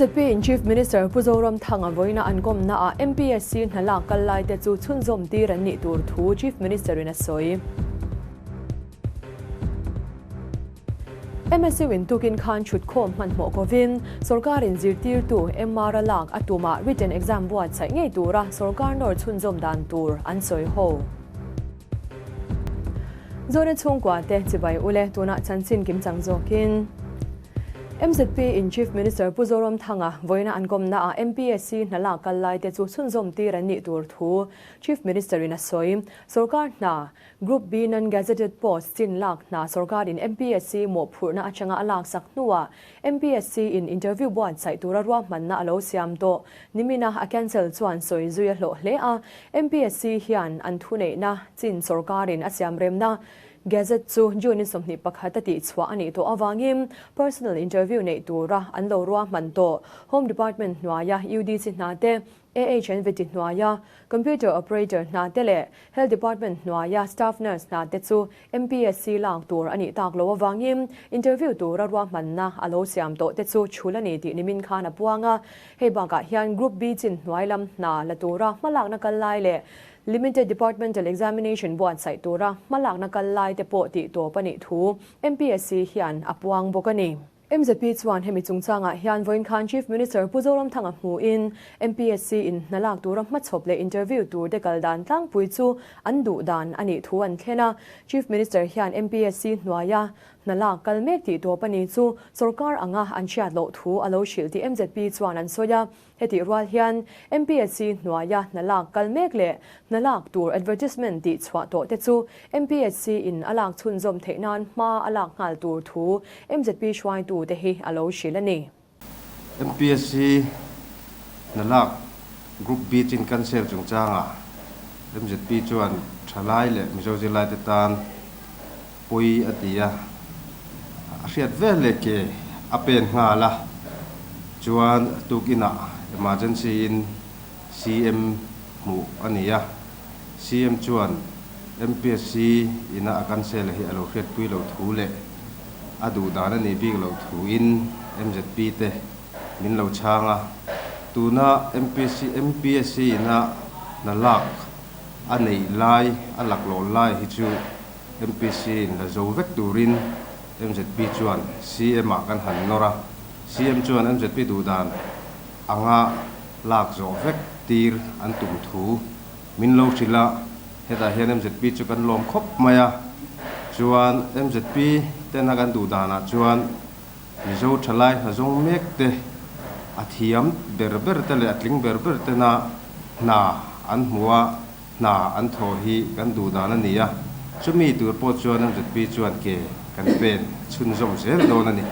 MZP in Chief Minister Pu Zoramthanga vawiina an kawmna ah MPSC hna lak kal lai te chu chhunzawm tir an nih tur thu Chief Minister in a sawi. MSU in tukin khan chhutkhawm hmanhmawh kovin sorkar in zirtirtu MR a lak a tumah written exam buatsaih ngei tura sorkar nawr chhunzawm dan tur an sawi ho. Zawhna chhungkua te chibai ule tunah chanchin kimchang zawkin MZP in Chief Minister Pu Zoramthanga vawiina an kawmna ah MPSC hna lak kal lai te chu chhunzawm tir an nih tur thu Chief Minister in a sawi. Sorkar hna Group B Non-Gazetted Post chin lak hna sorkar in MPSC mawhphurhna atanga a laksak hnuah MPSC in interview buatsaih tura ruahmanna a lo siam tawh. Nimina a cancel chuan sawi zui a hlawh hle a, MPSC hian an thuneihna chin sorkarin a siam remna Gazette chu June in 21 a tihchhuah a nih tawh avangin personal interview neih tura an lo ruahman tawh. Home Department hnuaia UDC hna te AHN veti hnuaia Computer Operator hna te leh Health Department hnuaia Staff Nurse hna te chu MPSC lak tur a nih tak loh avangin interview tura ruahmanna a lo siam tawh te chu chhul a ni tih nimin khan a puang a. Hei bakah hian Group B chin hnuai lam hna la tura hmalakna kal lai leh Limited Departmental Examination buatsaih tura hmalakna kal lai te pawh tih tawp a nih thu MPSC hian a puang bawk a ni. MZP chuan hemi chungchangah hian vawiin khan Chief Minister Pu Zoramthanga hmuhin MPSC in hna lak tura hmachhawp leh interview tur te kal dan tlangpui chu an duh dan a nih thu an thlen a. Chief Minister hian MPSC hnuaia hna lak kal mek tih tawp a ni chu sorkar anga an hriat loh thu a lo hrilh tih MZP chuan an sawi a. Hetih rual hian MPSC hnuaia hna lak kal mek leh hna lak tur advertisement tih chhuah tawh te chu MPSC in a lak chhunzawm theih nan hma a lak nghal tur thu MZP hruaitu te hi a lo hrilh a ni. MPSC hna lak Group B chin cancel chungchangah MZP chuan thalai leh Mizo zirlaite tan pawi a ti a, a hriat vel leh ke a pen nghal a, chuan tukinah emergency in CM hmuh a ni a, CM chuan MPSC ina a cancel hi a lo hriatpui lo thu leh a duh dan a nih bik loh thuin MZP te min lo chhang a, tuna MPSC MPSC ina hna lak a neih lai a laklawh lai hi chu MPC in la zo vek turin MZP chuan CM ah kan han nawr a, CM chuan MZP duhdan anga lak zawh vek tir an tum thu min lo hrilh a, hetah hian MZP chu kan lawm khawp mai a, chuan MZP tena kan duhdanah chuan Mizo thalai hna zawng mek te, a thiam ber ber te leh a tling ber ber tena hna an hmu a, Hna an thawh hi kan duh dan a ni a, chumi tur pawh chuan MZP chuan ke kan pen chhunzawm zel dawn a ni.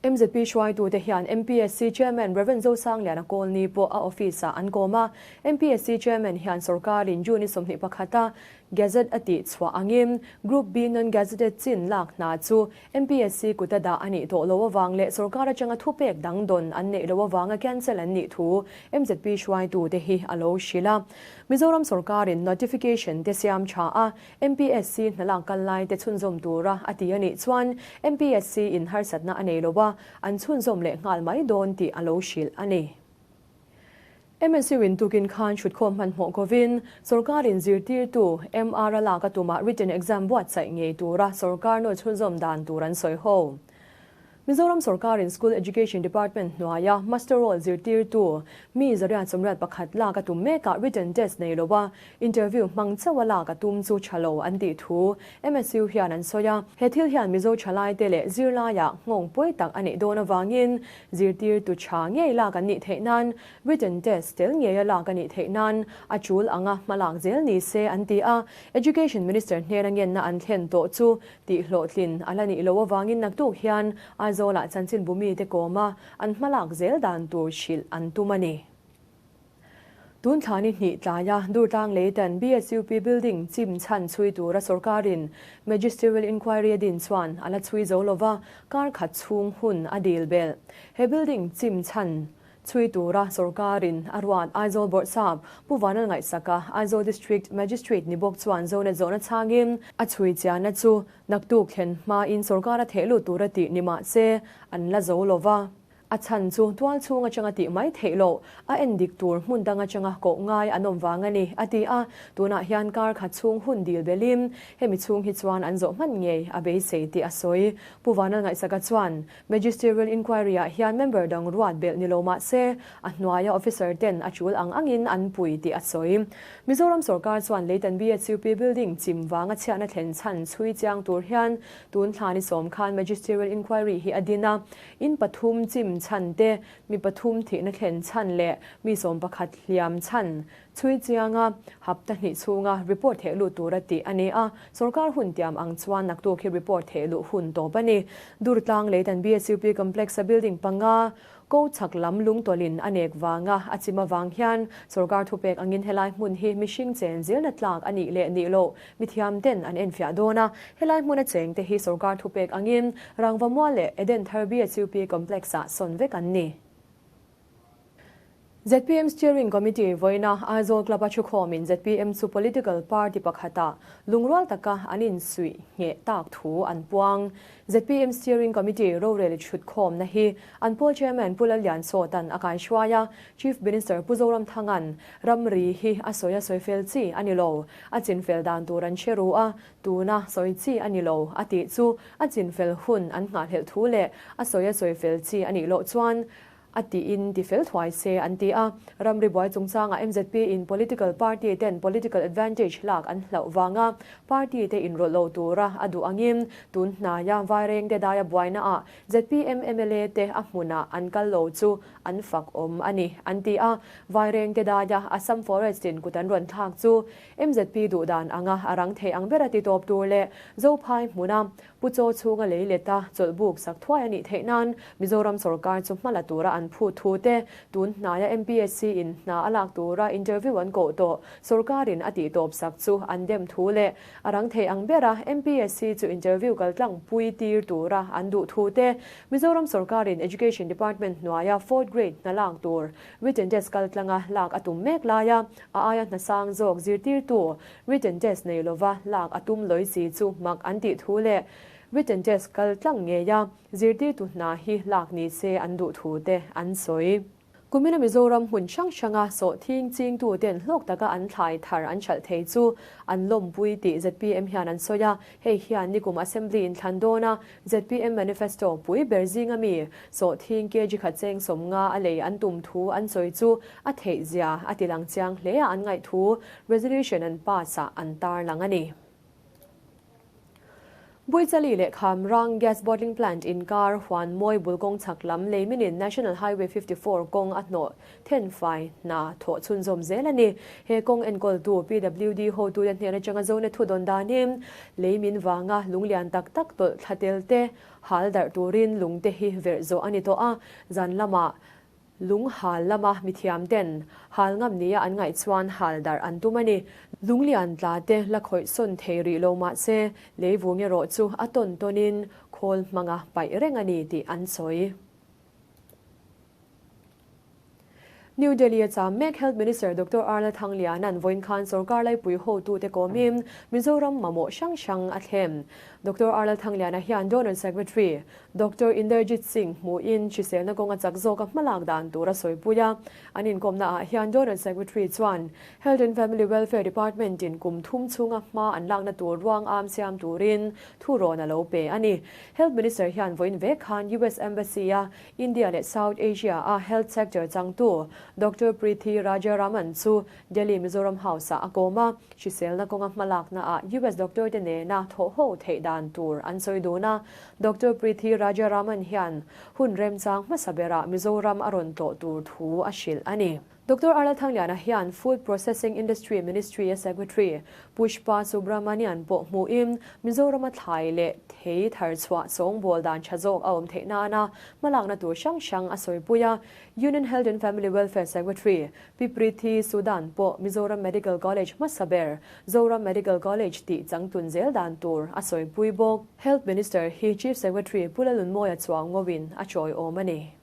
MZP hruaitute hian MPSC Chairman Rev Zosangliana Kawlni pawh a office-ah an kawm a. MPSC Chairman hian sorkarin June 21 a Gazette a tih chhuah angin Group B non-gazetted chin lak hna chu MPSC kuta dah a nih tawh loh avang leh sorkar atanga thupek dang dawn an neih loh avanga cancel an nih thu MZP hruaitute hi a lo hrilh a. Mizoram sorkarin notification te siam tha a, MPSC hna lak kal lai te chhunzawm tura a ti a nih chuan MPSC in harsatna a nei lo a, an chhunzawm leh nghal mai dawn tih a lo hrilh a ni. MSU in tukin khan hrutkhawm hmanhmawh kovin sorkarin zirtirtu MR a lak a tumah written exam buatsaih ngei tura sorkar nawi chhunzawm dan tur an sawi ho. Mizoram sorkarin School Education Department hnuaia muster roll zirtirtu mi 171 lak a tum mekah written test nei lova interview hmang chauh a lak a tum chu tha lo an tih thu MSU hian an sawi a. He thil hian Mizo thalaite leh zirlaiah nghawng pawi tak a neih dawn avangin Zirtirtu tha ngei lak an nih theih nan written test tel ngeia lak a nih theih nan a tul anga hma lak zel ni se an ti a. Education Minister hnena ngenna an thlen tawh chu tih hlawhtlin a la nih loh avangin naktuk hian Aizawlah chanchinbu mite kawma an hma lak zel dan tur hrilh an tum a ni. Tun thla ni hnih tlaia Durtlang Leitan BSUP building chim chhan chhui tura sorkarin Magisterial Inquiry a din chuan a la chhui zo lova, kar khat chhung hun a dil belh. He building chim chhan chhui tura sorkarin a ruat Aizawl Bawrhsap Pu Vanal Ngaihsaka Aizawl District Magistrate ni bawk chuan Zonet zawhna chhangin a chhui chiahna chu naktuk thlen hmain sorkar a theh lut tura tih ni mahse an la zo lova. A chhan chu tual chhung atanga tih mai theih loh, a en dik tur hmun dang atanga koh ngai an awm vang a ni, a ti a. Tunah hian kar khat chhung hun dil belin hemi chhung hi chuan an zawh hman ngei a beisei tih a sawi. Pu Vanlalngaihsaka chuan Magisterial Inquiry-ah hian member dang ruat belh ni lo mah se, a hnuaia officer ten a tul ang angin an pui tih a sawi. Mizoram sorkar chuan Leitan BHUP building chim vanga chhiatna thlen chhan chhui chiang tur hian tun thla ni sawm khan Magisterial Inquiry hi a din a. In pathum chim chhan te, mi pathum thihna thlen chhan leh mi 11 hliam chhan chhui chianga hapta hnih chhunga report theh lut tura tih a ni a. Sorkar hun tiam ang chuan naktuk hi report theh luh hun tawp a ni. Durtlang Leitan BSUP Complex-a building panga ko chhak lam lungtawlhin a nek vanga a chim avang hian sorkar thupek angin helai hmun hi mihring chen zilna tlak a nih leh nih loh mithiam ten an enfiah dawn a. Helai hmuna cheng te hi sorkar thupek angin Rangva Mual leh Edenthar BSUP Complex-ah sawn vek an ni. ZPM Steering Committee vawiina Aizawl Club-a thukhawmin ZPM chu political party pakhata lungrual taka an insuih ngheh tak thu an puang. ZPM Steering Committee rorel thutkhawmna hi an pawl Chairman Pu Lalliansawta'n a kaihruai a, Chief Minister Pu Zoramthanga'n ramri hi a sawi a sawi fel chi a ni lo, a chinfel dan tur an hre ru a, tuna sawi chi a ni lo a tih chu a chinfel hun an nghahhlelh thu leh a sawi a sawi fel chi a nih loh chuan A tiin ti fel thuai se an ti a. Ramri buai chungchangah MZP in political party ten political advantage lak an hlauh vanga party te inrawlh lo tura a duh angin tun hnaia Vairengte daia buainaah zpm mla te a hmunah an kal lo chu an fak awm a ni an ti a. Vairengte daia Assam Forest in kut an rawn thlak chu MZP duh dan anga a rang thei ang bera ti tawp tur leh Zophai hmuna Pu Chaw chhunga lei leta chawlhbuk sak thuai a nih theih nan Mizoram sorkar chu hma la tura an phut thu te, tun hnaia MPSC in hna a lak tura interview an koh tawh sorkarin a tih tawp sak chu an dem thu leh a rang thei ang bera MPSC chu interview kaltlang pui tir tura an duh thu te, Mizoram sorkarin Education Department hnuaia fourth grade hna lak tur written test kaltlanga lak a tum mek laia a aia hna sang zawk zirtirtu Written test nei lova lak a tum lawi si chu mak an tih thu leh written test kal tlang ngei a, zirtirtu hna hi lak ni se an duh thu te an sawi. Kumina Mizoram hmun hrang hranga sawhthing chingtu ten hlawk taka an thlai thar an hralh thei chu an lawmpui tih zpm hian an sawi a, hei hian nikum Assembly inthlan dawna zpm manifesto pui ber zinga mi sawhthing kg khat cheng 50 a lei an tum thu an sawi chu a theih zia a ti lang chiang hle a an ngaih thu Resolution an pass ah an tar lang a ni. Buichali leh Khamrang Gas Bottling Plant inkar huan mawi bul kawng chhak lam lei minin National Highway 54 kawng a hnawh thenfai hna thawh chhunzawm zel a ni. He kawng enkawltu PWD hotute hnen atanga zone thu dawn danin lei min vanga lunglian tak tak tawlh thla tel te hal darh turin lungte hi verh zawh a ni tawh a, zan lamah Lung hal lama mithiam ten hal ngam nia an ngaih chuan hal darh an tum a ni. Lunglian tla te la khawih sawn thei rih lo mah se, leivung erawh chu a tawn tawnin khawl hmanga paih reng a ni tih an sawi. New Delhi a cham mek Health Minister Doctor Arla Thangliana'n vawiin khan sorkar laipui hotute kawmin Mizoram mamawh hrang hrang a thlem. Doctor Arla Thangliana hian Donor Secretary Doctor Inderjit Singh hmuhin hriselna kawnga chak zawka hmalak dan tur a sawipui a. An inkawmna ah hian Donor Secretary chuan Health and Family Welfare Department in kum thum chhunga hma an lakna tur ruang am siam turin thu rawn a lo pe a ni. Health Minister hian vawiin vek khan US Embassy a India leh South Asia a Health Sector changtu Doctor Preethi Rajaraman chu Delhi Mizoram House ah a kawm a. Hriselna kawnga hmalakna ah US doctor te nena thawh ho theih dan tur an sawi dun a. Doctor Preethi Rajaraman hian hun remchang hmasa berah Mizoram a rawn tlawh tur thu a hrilh a ni. Doctor Arla Thangliana hian Food Processing Industry Ministry a Secretary Pushpa Subramanian pawh hmuhin Mizorama thlai leh thei thar chhuah sawngbawl dan tha zawk a awm theih nana hmalakna tur hrang hrang a sawipui a. Union Health and Family Welfare Secretary Pi Preeti Sudan pawh Mizoram Medical College hmasa ber Zoram Medical College tih changtlun zel dan tur a sawipui bawk. Health Minister hi Chief Secretary Pu Lalunmawia chuang ngawin a chawiawm a ni.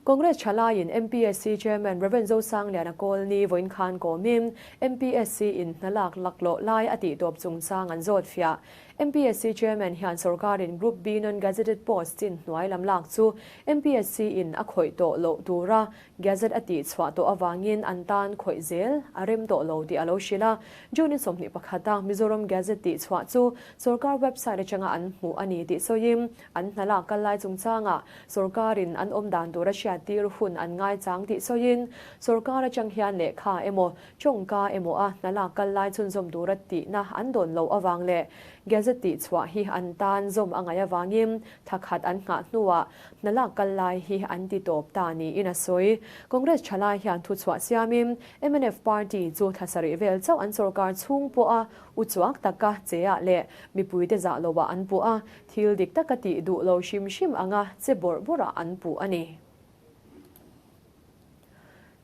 Congress thalaiin MPSC Chairman Rev Zosangliana Kawlni vawiin khan kawmin MPSC in hna lak laklawh lai a tih tawp chungchang an zawt fiah. MPSC Chairman hian sorkarin Group B non-gazetted post chin hnuai lam lak chu MPSC in a khawih tawh loh tura Gazette a tih chhuah tawh avangin an tan khawih zel a rem tawh lo tih a lo hrilh a. June in 21 a Mizoram Gazette tih chhuah chu sorkar website atanga an hmuh a ni tih sawiin an hna lak kal lai chungchangah sorkarin an awm dan tura hriattir hun an ngaichang tih sawiin sorkar atang hian lehkha emaw tawngka emaw a hna lak kal lai chhunzawm tura tihna an dawn loh avang leh Gazette tih chhuah hi an tan zawm a ngaih avangin thla khat an nghah hnuah hna lak kal lai hi an ti tawp ta niin a sawi. Congress thalai hian thuchhuah siamin mnf party chu thla sarih vel chauh an sorkar chhung pawha uchuak taka cheah leh mipuite zah loah an puh a, thil dik taka tih duh lo hrim hrim anga che bawrh bawrhah an puh a ni.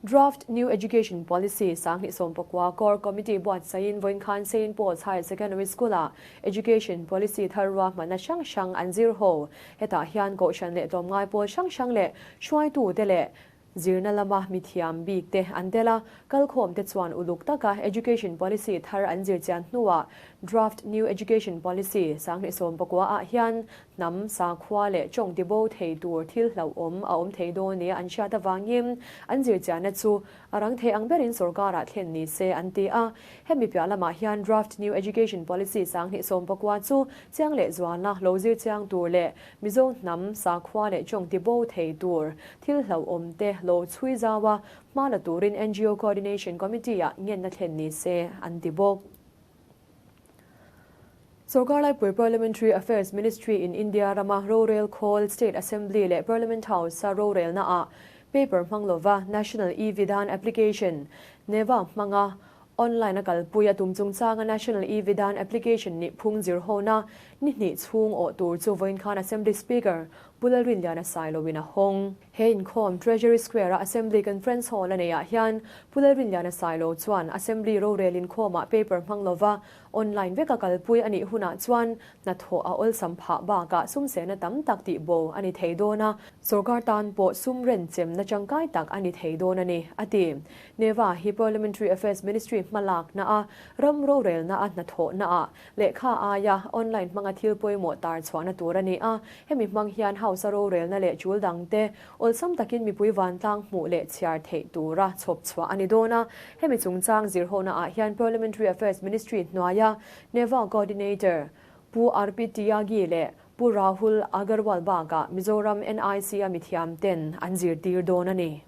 Draft New Education Policy 2019 Core Committee buatsaihin vawiinkhan Saint Paul's Higher Secondary School-ah Education Policy thar ruahmanna hrang hrang an zir ho. Hetah hian Kohhran leh tlawmngai pawl hrang hrang leh hruaitute leh zirna lama mithiam bik te an tel a, kalkhawm te chuan uluk taka Education Policy thar an zir chian hnuah Draft New Education Policy 2019 ah hian Hnam, sakhua leh tawng tibo thei tur thil hlauhawm a awm thei dawn nia an hriat avangin an zirchiahna chu a rang thei ang berin sorkarah thlen ni se an ti a. Hemi piah lamah hian Draft New Education Policy 2019 chu chiang leh zualna lo zir chiang tur leh Mizo hnam, sakhua leh tawng tibo thei tur thil hlauhawm te lo chhui zau a, hma la turin ngo Coordination Committee-ah ngenna thlen ni se an ti bawk. Sorkar laipui Parliamentary Affairs Ministry in India rama rorel khawl State Assembly leh Parliament House-a rorelnaah paper hmang lova National e-Vidhan Application, NEVA, hmanga online a kalpui a tum chungchanga National e-Vidhan Application nih phung zirhona ni hnih chhung awh tur chu vawiin khan Assembly Speaker Pu Lalrinliana Sailoin a hawng. He inkhawm Treasury Square-a Assembly Conference Hall a neihah hian Pu Lalrinliana Sailo chuan Assembly rorel inkhawmah paper hmang lova online veka kalpui a nih hunah chuan hnathawh a awlsam phah bakah sumsehna tam tak tih bo a ni thei dawn a, sorkar tan pawh sum renchem tangkai tak a ni thei dawn a ni, a ti. Neva hi Parliamentary Affairs Ministry hmalakna a ram rorelna a hnathawhna ah Lehkha aia online hmanga thil pawimawh tar chhuahna tur a ni a, hemi hmang hian House a rorelna leh tul dangte awlsam takin mipui vantlang hmuh leh chhiar theih tura chhawp chhuah a ni dawn a. Hemi chungchang zirhawhna ah hian Parliamentary Affairs Ministry hnuaia NEVA Coordinator Pu RP Tyagi leh Pu Rahul Agarwal bakah Mizoram NIC a mithiam ten an zirtir dawn a ni.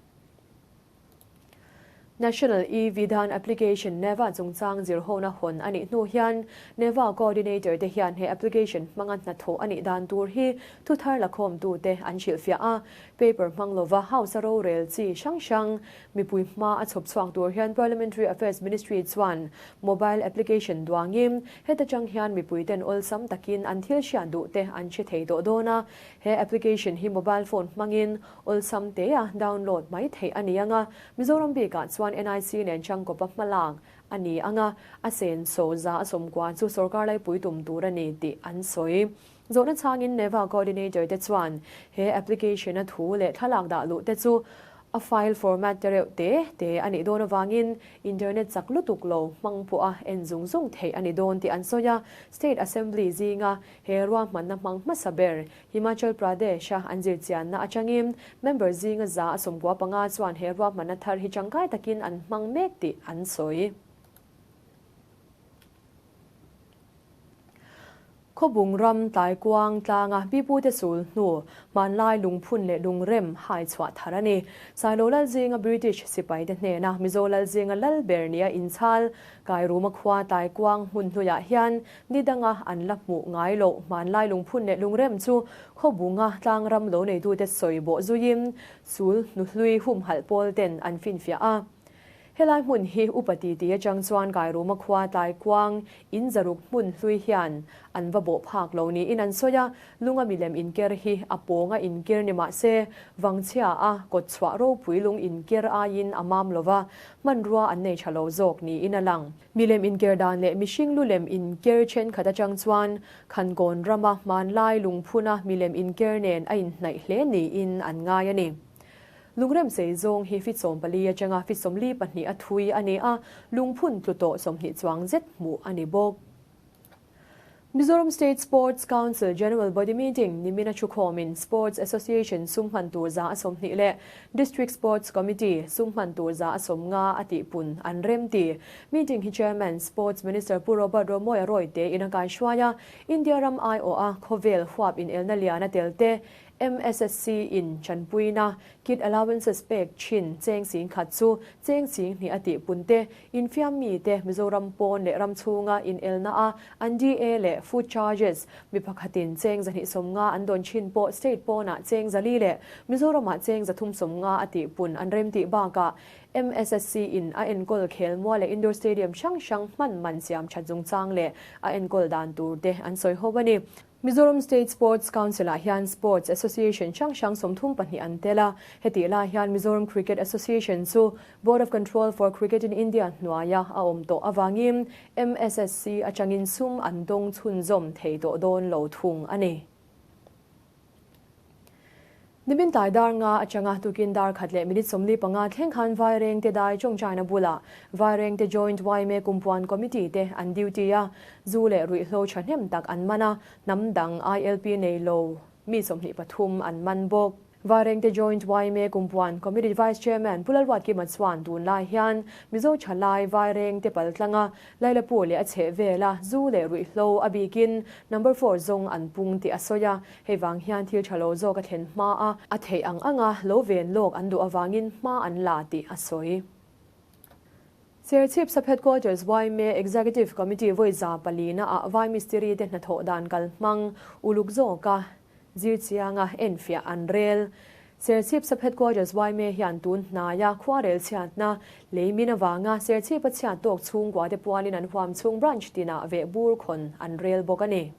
National e-Vidhan Application NEVA chungchang zirhona hawn a nih hnu hian NEVA Coordinator te hian he application hmanga hnathawh a nih dan tur hi thuthar lakhawmtute an hrilhfiah a. Paper hmang lova House a rorel chi hrang hrang mipui hma a chhawp chhuak tur hian Parliamentary Affairs Ministry chuan mobile application duangin heta tang hian mipuiten awlsam takin an thil hriat duh te an hre thei tawh dawn a. He application hi mobile phone hmangin Awlsam tea download mai theih a ni ang a, Mizoram bikah chuan NIC nen changkawpa hmalak a ni ang a, a senso za a sawmkua chu sorkar laipui tum tur a ni tih an sawi. Zawhna chhangin NEVA coordinator te chuan he application a thu leh thlalak dah luh te chu a file format te reuh te te a nih dawn avangin Internet chak lutuk lo hmang pawha en zung zung theih a ni dawn tih an sawi a, State Assembly zinga he ruahmanna hmang hmasa ber Himachal Pradesh-a an zirchianna atangin member zinga 195 chuan he ruahmanna thar hi tangkai takin an hmang mek tih an sawi. Khawbung ram Taikuang tlanga Bipute sul hnu hmanlai lungphun leh lungrem hai chhuah thar a ni. Sailo lal zinga British sipaite hnena Mizo lal zinga lal ber nia inchhal Kairuma khua Taikuang hmun hnuiah hian Ni danga an la hmuh ngai loh hmanlai lungphun leh lungrem chu khawbunga tlangram lo neitute sawi bawh zuiin sul hnuhlui humhalh pawl ten an finfiah a. Helai hmun hi upa titi atang chuan Kairuma khua Taikuang in zaruk hmun hlui hian an va bawh phak lo niin an sawi a, lunga milem inker hi a pawnga inker ni mah se vangchhia a kawtchhuah ropui lung inker aiin a mam lova hmanrua an nei tha lo zawk niin a lang. Milem inker dan leh mihring lulem inker thenkhat atang chuan Khankawn rama hmanlai lungphuna milem inker nen a inhnaih hle niin an ngai a ni. Lungrem sei zawng hi feet 14 atanga feet 42 a thui a ni a, lungphun tlu tawh 20 chuang zet hmuh a ni bawk. Mizoram State Sports Council General Body Meeting nimina thukhawmin Sports Association sum hman tur 20% leh District Sports Committee sum hman tur 50% a tihpun an rem ti. Meeting hi Chairman, Sports Minister Pu Robert Romawia Royte in a kaihruai a, India ram aiawha khawvel huap inelna lian a tel te, MSSC in chanpuina Kit allowances pek thin cheng sing khat chu cheng sing hnih a tih pun te, infiam mi te Mizoram pawn leh ram chhunga inelna a an DA leh food charges mi pakhatin cheng 250 an dawn thin pawh state pawnah cheng 400 leh Mizoramah cheng 350 a tih pun an rem tih bakah MSSC in a enkawl khelmual leh indoor stadium hrang hrang hman man siam that chungchang leh a enkawl dan tur te an sawi ho a ni. Mizoram State Sports Council-ah hian Sports Association hrang hrang 32 an tel a, hetih lai hian Mizoram Cricket Association chu Board of Control for Cricket in India hnuaia a awm tawh avangin MSSC atangin sum an dawng chhunzawm thei tawh dawn lo thung a ni. Nimin tlai dar nga atanga tukin dar khat leh minute 45 thleng khan Vairengte dai tawngtaina bulah Vairengte Joint YMA Kumpuan Committee te an duty a, zu leh ruihhlo thahnem tak an man a, hnam dang ILP nei lo mi 23 an man bawk. Vairengte Joint YMA Kumpuan Committee Vice Chairman Pu Lalruatkima chuan tunlai hian Mizo thalai Vairengte paltlanga Lailapu leh a chheh vela zu leh ruihhlo a bikin number 4 zawng an pung tih a sawi a, Hei vang hian thil tha lo zawk a thlen hma a, a theih ang anga lo ven lawk an duh avangin hma an la tih a sawi. Serchhip Sub Headquarters YMA Executive Committee vawi 400 ah Vai Mistiri te hnathawh dan kal hmang uluk zawka zir chianga enfiah an rel. Serchhip Sub Headquarters YMA hian tun hnaia khuarel chhiatna lei min avanga Serchhip a chhiat tawk chhungkua te pualin an huam chhung branch tinah veh bur khawn an rel bawk a ni.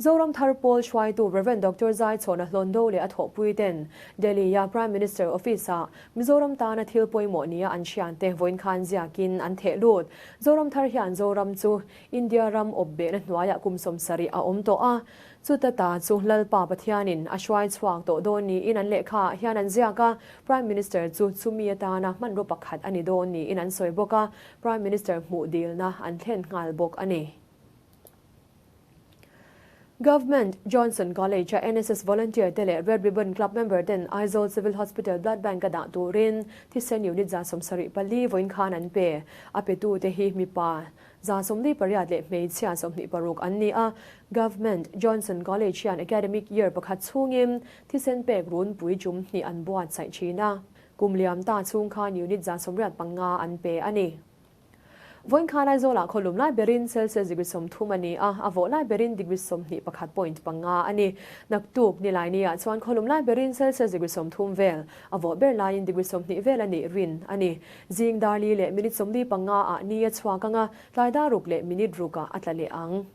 Zoram Thar Pawl hruaitu Rev. Doctor Zai Chhawna Hlawndo leh a thawhpui ten Delhi-a Prime Minister Office-ah Mizoram tana thil pawimawh nia an hriante vawiin khan ziakin an theh lut. Zoram Thar hian Zoram chu India ram awp behna hnuaiah kum 70 a awm tawh a, chuta ta chu Lalpa Pathianin a hruai chhuak tawh dawn niin an lehkhaah hian an ziak a, Prime Minister chu chumi atana hmanraw pakhat a ni dawn niin an sawi bawk a, Prime Minister hmuh dilna an thlen nghal bawk a ni. Government Johnson College a NSS volunteer te leh Red Ribbon Club member ten Aizawl Civil Hospital Blood Bank a dah turin thisen unit 74 vawiin khan an pe. A petu te hi mipa 48 leh hmeichhia 26 an ni a. Government Johnson College hian academic year pakhat chhungin thisen pek runpui tum hnih an buatsaih thin a. Kum liam ta chhung khan unit 95 an pe a ni. Vawiin khan Aizawlah khawlum lai berin Celsius degree 30 a ni a, a vawh lai berin degree 21.5 a ni. Naktuk nilai niah chuan khawlum lai berin Celsius degree 30 vel, a vawh ber laiin degree 20 vel a nih rin a ni. Zing dar li leh minute 45 ah ni a chhuak anga, tlai dar ruk leh minute rukah a tla leh ang.